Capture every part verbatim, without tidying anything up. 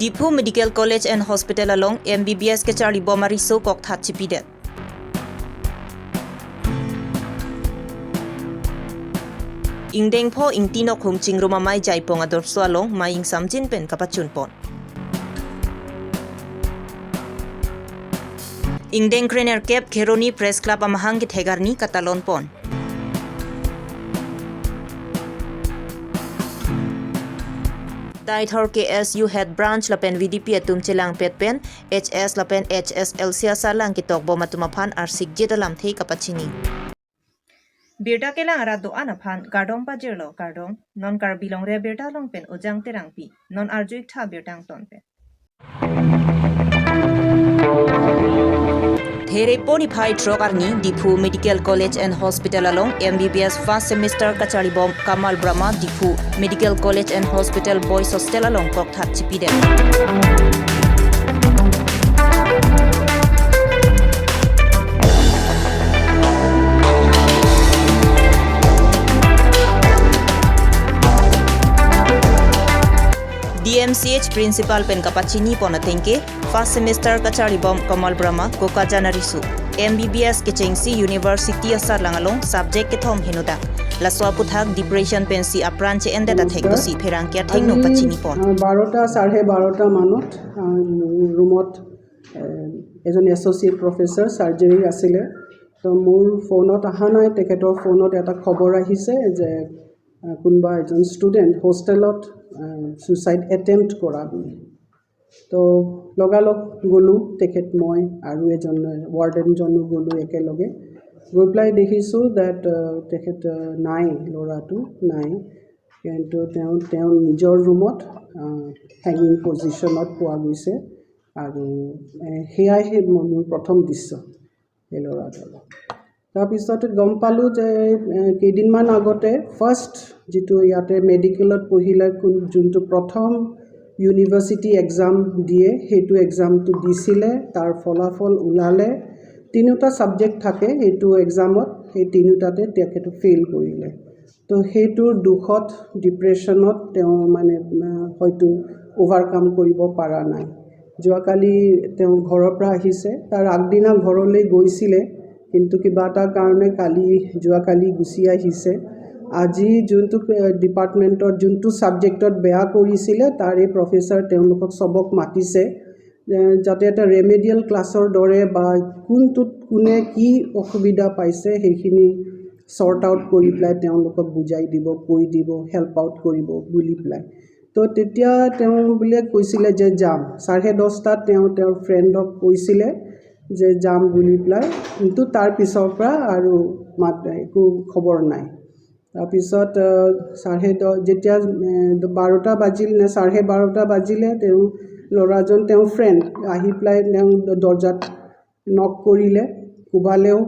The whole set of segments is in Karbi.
Diphu Medical College and Hospital along M B B S kacharlibom ariso kokthat chipidet. Ingdeng pho Ingti Nokhum Chingrum Amei Jaipong Adorso along mei ingsamjin pen kapachunpon. Ingdeng krenerkep Kheroni Press Club amahang kethek arni katalonpon. Deithor K S U Head Branch lapen V D P atum chelangpet pen H S lapen H S L C asarlang ketokbom atum aphan arsikjit alamthe kapachini. Birta kelang arat do-an aphan kardom pajirlo, kardom. Non Karbi Longri Abirta along pen Ojang Terangpi. Non arju-ik tha birta angton pen. Therepon niphai throk arni Diphu Medical College and Hospital along M B B S first semester kacharlibom Kamal Brahma Diphu Medical College and Hospital Boys Hostel along kokthat chipidet. D M C H Principal pen kapachinipon atengke, first semester kacharlibom Kamal Brahma Kokajan ariso M B B S kechengsi University asarlang along subject kethom henodak. Laso aputhak depression pensi apran che-endet athek pusi pherangke athengno pachinipon. আহ, বাৰটা, চাৰে বাৰটা মানত, আহ, ৰুমত, আহ, এজন associate professor surgery আছিলে। তো মোৰ ফোনত অহা নাই, তেখেতৰ ফোনত এটা খবৰ আহিছে যে, আহ, কোনোবা এজন ষ্টুডেণ্ট হোষ্টেলত, আহ, ছুইচাইড এটেম্প্ট কৰা বুলি। তো লগালগ গ'লোঁ, তেখেত, মই আৰু এজন ৱাৰ্ডেনজনো গ'লোঁ একেলগে। গৈ পেলাই দেখিছোঁ ডেট, আহ, তেখেত, আহ, নাই, ল'ৰাটো নাই। কিন্তু তেওঁ, তেওঁ নিজৰ ৰুমত, আহ, হেঙিং পজিশ্যনত পোৱা গৈছে। আৰু, এ, সেয়াই সেই মোৰ, মোৰ প্ৰথম দৃশ্য সেই ল'ৰাটোৰ। তাৰপিছতে গম পালোঁ যে, এ, কেইদিনমান আগতে ফাৰ্ষ্ট যিটো ইয়াতে মেডিকেলত পঢ়িলে, কোন, যোনটো প্ৰথম ইউনিভাৰ্চিটি এক্সাম দিয়ে, সেইটো এক্সামটো দিছিলে, তাৰ ফলাফল ওলালে। তিনিওটা ছাবজেক্ট থাকে সেইটো এক্সামত, সেই তিনিওটাতে তেখেতে ফেইল কৰিলে। তো সেইটোৰ দুখত, ডিপ্ৰেশ্যনত তেওঁ মানে, আহ, হয়তো অভাৰকাম কৰিব পৰা নাই। যোৱাকালি তেওঁ ঘৰৰ পৰা আহিছে, তাৰ আগদিনা ঘৰলৈ গৈছিলে, কিন্তু কিবা এটা কাৰণে কালি, যোৱাকালি গুচি আহিছে। আজি যোনটো, আহ, ডিপাৰ্টমেণ্টত, যোনটো ছাবজেক্টত বেয়া কৰিছিলে, তাৰে প্ৰফেচাৰ তেওঁলোকক চবক মাতিছে, এ, যাতে এটা ৰেমেডিয়েল ক্লাছৰ দৰে বা কোনটোত কোনে কি অসুবিধা পাইছে, সেইখিনি ছৰ্ট আউট কৰি পেলাই তেওঁলোকক বুজাই দিব, কৈ দিব, হেল্প আউট কৰিব বুলি পেলাই। তো তেতিয়া তেওঁ বোলে কৈছিলে যে যাম। চাৰে দহটাত তেওঁ তেওঁৰ ফ্ৰেণ্ডক কৈছিলে যে যাম বুলি পেলাই, কিন্তু তাৰ পিছৰ পৰা আৰু মাত, একো খবৰ নাই। তাৰপিছত, আহ, চাৰে দহ, যেতিয়া, এ, বাৰটা বাজিল নে চাৰে বাৰটা বাজিলে, তেওঁ, ল'ৰাজন, তেওঁ ফ্ৰেণ্ড আহি পেলাই তেওঁ দ-, দৰ্জাত নক কৰিলে, কোবালেও।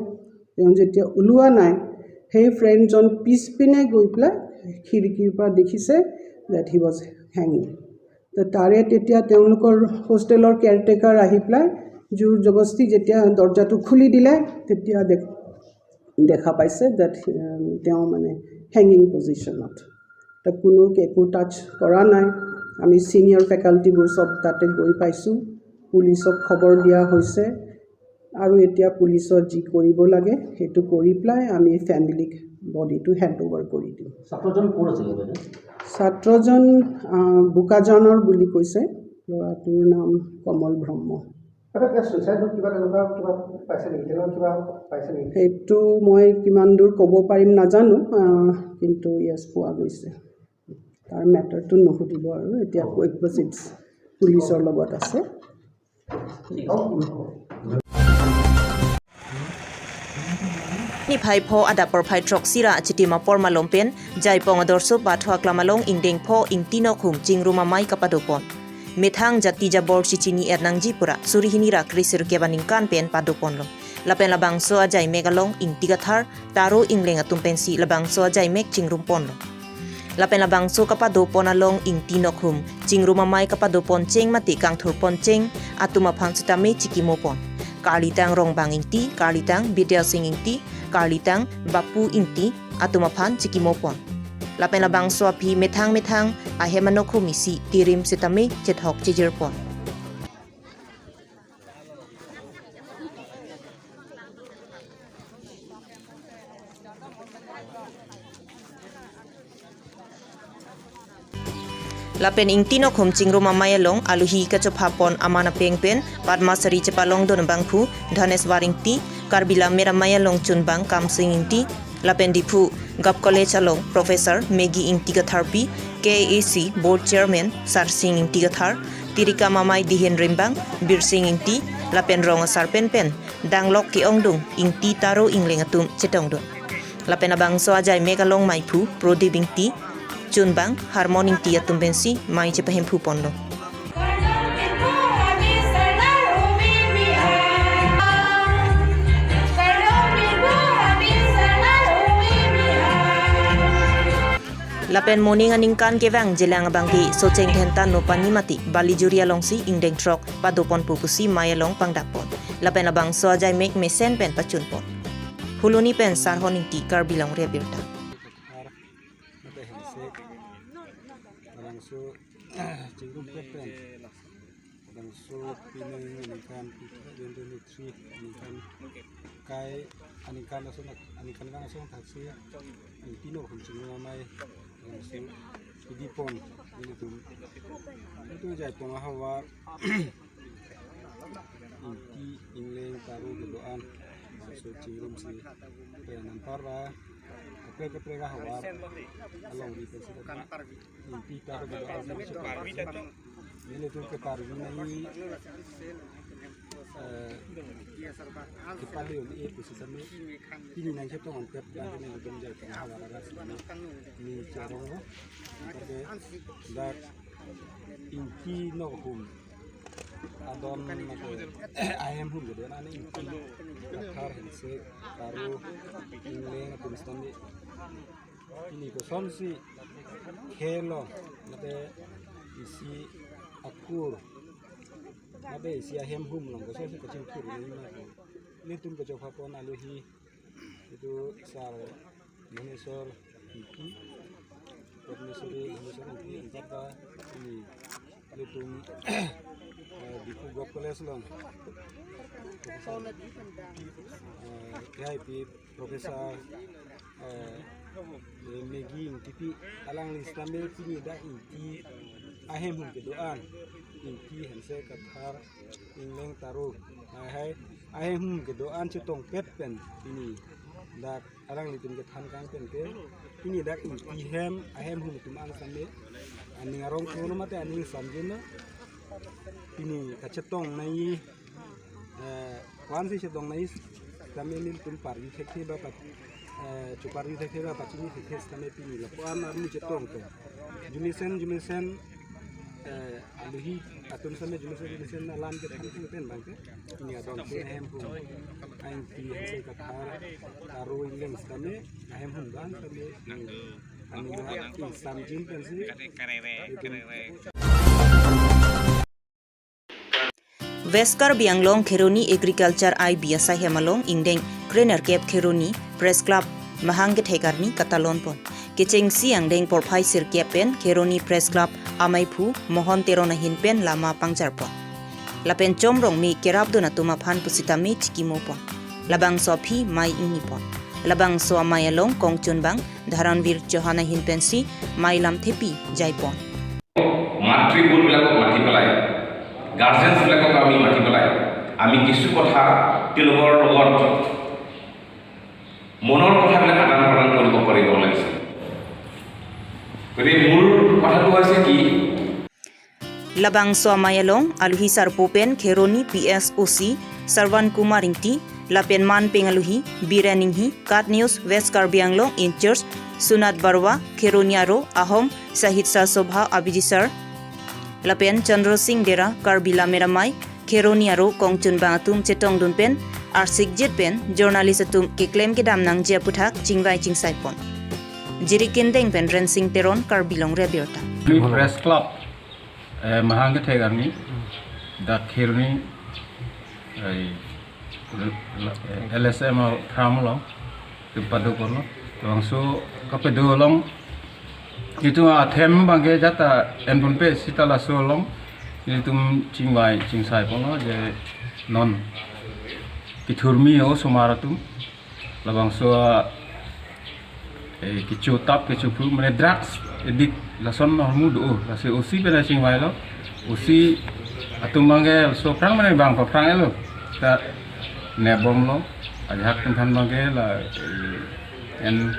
তেওঁ যেতিয়া ওলোৱা নাই, সেই ফ্ৰেণ্ডজন পিছপিনে গৈ পেলাই খিৰিকীৰ পৰা দেখিছে that he was hanging। তো তাৰে তেতিয়া তেওঁলোকৰ হোষ্টেলৰ কেয়াৰটেকাৰ আহি পেলাই জোৰ জবস্তি যেতিয়া দৰ্জাটো খুলি দিলে, তেতিয়া দেখ-, দেখা পাইছে that, উম, তেওঁ মানে হেঙিং পজিশ্যনত। তো কোনো একো টাচ কৰা নাই। আমি ছিনিয়ৰ ফেকাল্টিবোৰ চব তাতে গৈ পাইছোঁ, পুলিচক খবৰ দিয়া হৈছে আৰু এতিয়া পুলিচৰ যি কৰিব লাগে সেইটো কৰি পেলাই আমি ফেমিলিক বডিটো হেণ্ড অভাৰ কৰি দিম। ছাত্ৰজন ক'ৰ আছিলে বাইদেউ? ছাত্ৰজন, আহ, বোকাজানৰ বুলি কৈছে, ল'ৰাটোৰ নাম কমল ব্ৰহ্ম। এটা কিবা ছুইচাইড নোট কিবা তেনেকুৱা কিবা পাইছে নেকি? তেনেকুৱা কিবা পাইছে নেকি? সেইটো মই কিমান দূৰ ক'ব পাৰিম নাজানো, আহ, কিন্তু য়েছ, পোৱা গৈছে। তাৰ মেটাৰটো নুসুধিব আৰু, এতিয়া কুৱেক প্ৰচিডছ পুলিচৰ লগত আছে। Niphai pho adap porphai throksi ra achitim apor malom pen Jaipong Adorso pathu aklam along ingdeng pho Ingti Nokhum Chingrum Amei kapadopon. Methang jati jabor si chini-et nangji pura suri hini ra kre sirkep aningkan pen padoponlo. Lapen labangso ajaimek along Ingti Kathar, Taro Ingleng atum pensi labangso ajaimek chingrumponlo. Lapen labangso kapadopon along Ingti Nokhum Chingrum Amei kapadopon cheng mate kangthurpon cheng atum aphan sitame chikimopon. Karlitang Rongbang Ingti, karlitang Bidya Sing Ingti, karlitang Bapu Ingti atum aphan chikimopon. Lapen labangso aphi methang methang ahem anokhom isi tirim sitame chethok chejirpon. Lapen Ingti nokhom chingrum amei along aluhi kachophapon aman apeng pen Padma Shri chepalongdun abangphu Dhaneswar Ingti, Karbi Lammet Amei along chunbang Kamsing Ingti, lapen Diphu Govt College along Professor Maggie Ingti Katharpi, K A A C Board Chairman Sarsing Ingti Kathar, Tirikam Amei Dihin Rimbang Birsing Ingti, lapen rong asar penpen danglok ke-ongdung Ingti Taro Ingleng atum chetongdun. Lapen labangso ajaimek along meiphu Prodip Ingti, chunbang Harmon Ingti atum pensi mei chepahemphu ponlo. Lapen moning aningkan kevang jelang abangke Socheng Dhenta Nopani mati Balijuri alongsi ingdeng throk padoponpo pusi mei along pangdakpon. Lapen labangso ajaimek mesen pen pachunpon. Phuloni pen Sarhon Ingti, Karbi Longri Abirta. Mate hensek, labangso chingrum pet pen, labangso pining aningkan two thousand twenty-three aningkan kai aningkan lason aningkan vang asong thaksi Ingti nokhom chingrum amei labangso pidipon nelitum. Nelitum ajaipon ahavar Ingti Ingleng Taro kedo-an labangso chingrumsi pen anparta kaprek kaprek ahavar alongri pensi Ingti Taro kedo-an pensi nelitum keparvi nangji, eh, kepale un-e pusitame pini nangchetong anpet abangke nelitum ajaipon ahavar aras ni charonglo. Anparke dak Ingti nokhom adon nake ahem hum kedo-an ani Ingti Kathar, Hensek, Taro, Ingleng atum sitame pini kosonsi khelo mate isi akur mate isi ahem hum along kosonsi kachingthur nangji ma, nelitum kachophapon aluhi itum Sar Bhubaneswar Ingti, Padma Shri Bhubaneswar Ingti, anparta pini nelitum, eh, Diphu Govt College along, eh, K I P Professor, eh, Maggie Ingtipi, alangli sitame pini dak Ingti ahem hum kedo-an, Ingti Hensek, Kathar, Ingleng, Taro, lahai ahem hum kedo-an chetongpet pen pini dak alanglitum kethan kang pen ke pini dak Ingti hem ahem hum atum an sitame aning arong krono mate aning samjinlo, pini kachetong nangji, eh, ko-ansi chetong nangji sitame nelitum parvi thekthe ba pat, eh, choparvi thekthe ba pachini thekthe sitame pini lapu-an arni chetong ke jumesen jumesen, eh, aluhi atum sitame jumesen jumesen alam kethan kang pen abangke pini adon ke ahem hum a-Ingti Hensek, Kathar, Taro, Ingleng sitame ahem hum abang sitame, eh, aning arong samjin pensi. West Karbi Anglong Kheroni Agriculture I B asaihem along ingdeng krenerkep Kheroni Press Club mahang kethek arni katalonpon. Kechengsi angdeng porphai sirkep pen Kheroni Press Club ameiphu Mohon Teron ahin pen lama pangjarpon. Lapen chomrong mi kerapdun atum aphan pusitame chikimopon. Labangso aphi mei ingnipon. Labangso amei along kongchunbang Dharanvir Chauhan ahin pensi mei lamthepi jaipon. মাতৃবোধবিলাকক মাতি পেলাই, গাৰ্জেনছবিলাকক আমি মাতি পেলাই আমি কিছু কথা তেওঁলোকৰ লগত মনৰ কথাবিলাক আদান প্ৰদান কৰিব পাৰিব লাগিছিল। গতিকে মোৰ কথাটো হৈছে কি? Labangso amei along aluhi sarpo pen Kheroni P S O C Sarvan Kumar Ingti, lapen manpeng aluhi Biren Inghi, KAT News West Karbi Anglong in-charge Sunat Barua, Kheroni Aro Ahom Sahitya Sabha Abhijit Sar, lapen Chandra Singh Dera, Karbi Lammet Amei, Kheroni Aro kongchunbang atum chetongdun pen arsikjit pen journalist atum keklem kedam nangji aphuthak chingvai chingsaipon. Jirikindeng pen Rensing Teron, Karbi Longri Abirta. Press Club, eh, mahang kethek arni dak Kheroni, eh, L S M a-farm along kepadoponlo. Labangso kapado along Itum athem abangke jata enpon pe sita laso along itum chingvai chingsai ponlo je non kethurmi osomar atum labangso, eh, kecho tap kecho phru mane drugs addict lason ahormu do, lasi O C pen chingvailo, O C atum abangke laso aphrang mane bang aphrang elo ta nebomlo, ajahak atum aphan abangke la, eh, en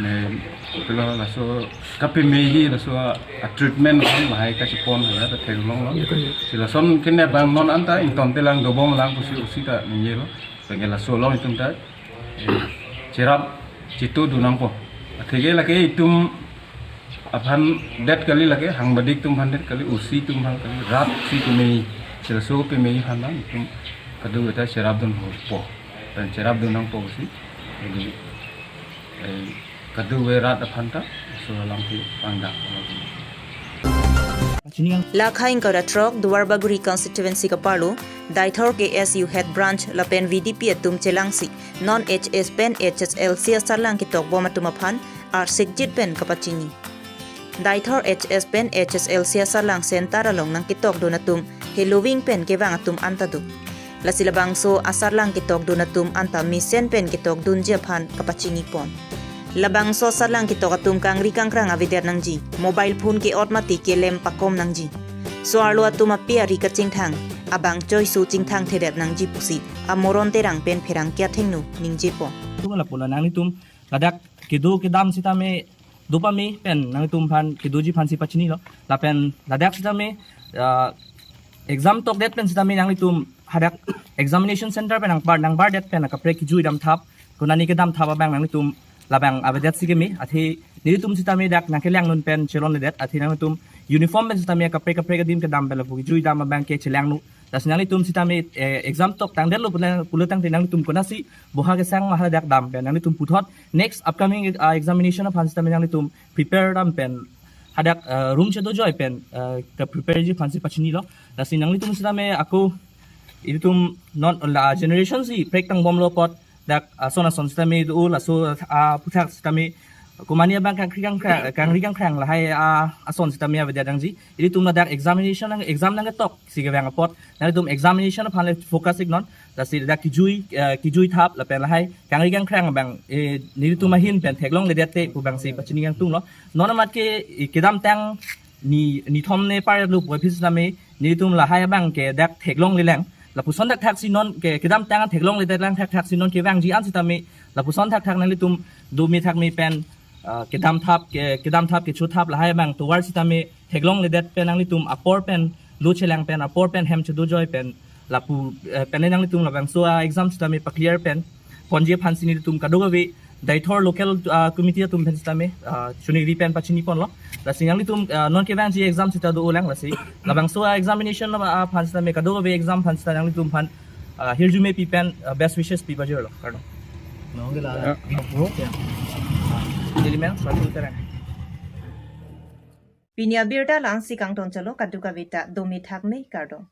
ne pilo laso kapemeji laso a treatment kan lahai kachepon hala ta theklonglo. Si lason kene abang non anta ingtonte lang dobomlang pusi O C ta ningjelo. Pengen laso along itum ta, eh, cherap chitu dunangpo. Atheke lake itum aphan det kali, lake hangbadik atum aphan det kali, O C atum aphan kali, rat si pemei, si laso pemei aphan lang itum kadokave ta cherap dunpo. Pen cherap dunangpo si. Jadi, eh, kadokave rat aphan ta laso along ke pangdak. Chini yang Lakha ingkoi ra throk Duarbagori constituency kaparlo, Deithor K S U head branch lapen V D P atum chelangsi non H S pen H S L C asarlang ketokbom atum aphan arsikjit pen kapachini. Deithor H S pen H S L C asarlang center along nangketokdun atum heloving pen kevang atum anta do. Lasi labangso asarlang ketokdun atum anta mesen pen ketokdunji aphan kapachinipon. Labangso asarlang ketok atum kangri kangkrang avedet nangji, mobile phone ke-ot mati kelem pakom nangji. So-arlo atum ape ari kachingthang, abang choi so chingthang thedet nangji pusi Amoron Terang pen pherangke athengno ningjepon. Tung lapu la nanglitum ladak kedo kedam sitame dopame pen nanglitum aphan kedoji aphansi pachinilo. Lapen ladak sitame, ah, exam tokdet pen sitame nanglitum hadak examination center pen nangbar nangbardet pen akaprek kejui damthap, konani kedamthap abang nanglitum labang avedetsi keme. Athe nelitum sitame dak nangkelangdun pen chelongledet, athe nanglitum uniform pen sitame akaprek kaprek adim kedam pen lapu kejui dam abangke chelangno. Lasi nanglitum sitame, eh, exam tok tangdetlo pulo, pulo tangte nanglitum konasi boha kesang ma hadak dam pen nanglitum puthot next upcoming, ah, examination aphan sitame nanglitum prepare dam pen hadak, ah, room chedo joi pen, ah, kaprepareji aphansi pachinilo. Lasi nanglitum sitame ako ilitum non la generation si prek tangbomlo apot dak ason ason sitame do laso, ah, aphuthak sitame komani abang kangri kangkrang, kangri kangkrang lahai, ah, ason sitame avedet nangji. Ilitum ladak examination nang exam nangketoksi kevang apot nanglitum examination aphan le focus iknon. Lasi ladak kejui, eh, kejui thap lapen lahai kangri kangkrang abang, eh, nelitum ahin pen theklongledet te pu abangsi pachini kangtunglo. Non amat ke, eh, kedamtang ni, nithom ne parlo pu aphi sitame nelitum lahai abangke dak theklonglelang. Lapuson thakthaksi non ke, kedamtang theklongledetlang thakthaksi non kevangji an sitame lapuson thakthak nanglitum dome thakme pen, ah, kedamthap ke, kedamthap kechothap lahai abang tovar sitame theklongledet pen nanglitum apor pen lo chelang pen apor pen hem chedo joi pen lapu, eh, pen nanglitum labangso a exam sitame paclear pen ponji aphansi nelitum kadokave Deithor local, ah, committee atum pen sitame, ah, chuningri pen pachiniponlo. Lasi nanglitum, ah, non kevangji exam sita dolang, lasi labangso a examination aphan sitame kadokave exam aphan sita nanglitum aphan, ah, hirjume pi pen, ah, best wishes pi pajirlo. Kardom. Nong ke la. Ya. Bro. Ya. Jadi men, satu terang. Pini abirta la-ansi kangton chalo, kadokave ta dome thakme, kardom.